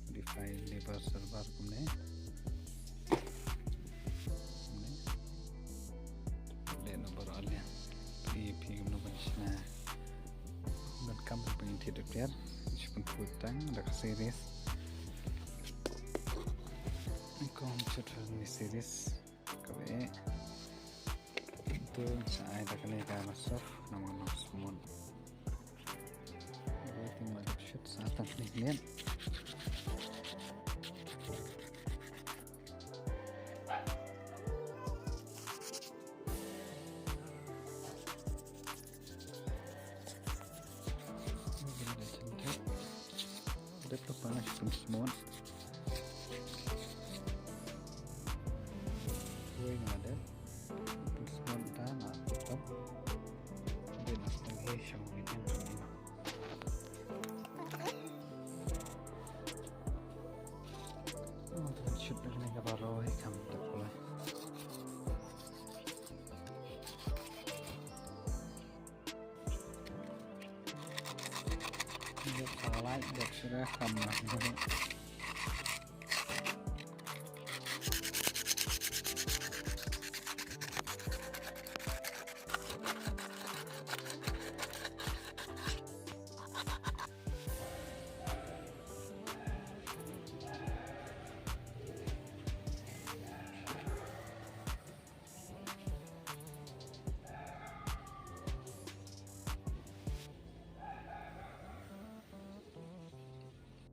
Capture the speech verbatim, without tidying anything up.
Modify labor server kumne. Kumne. Dei na baroh liang. Phi, phi kumno ban shna. Ban kam ban pynthit da pher. Shu pynkhuid tang da ka series. Kong chut ni series. Kawei. Tu sa ai da kane ka master namar nang smooth. Kawei ti ma shoot sa tang ni mian. Dep pa pang shu pynsmooth. Wei nga dep pynsmooth ta nga tap. Dep na stang hei shang wei jen shang wei. Oh, shoot da kane ka baroh hi kam dep pula. Dep sa light, dep shuh kam na.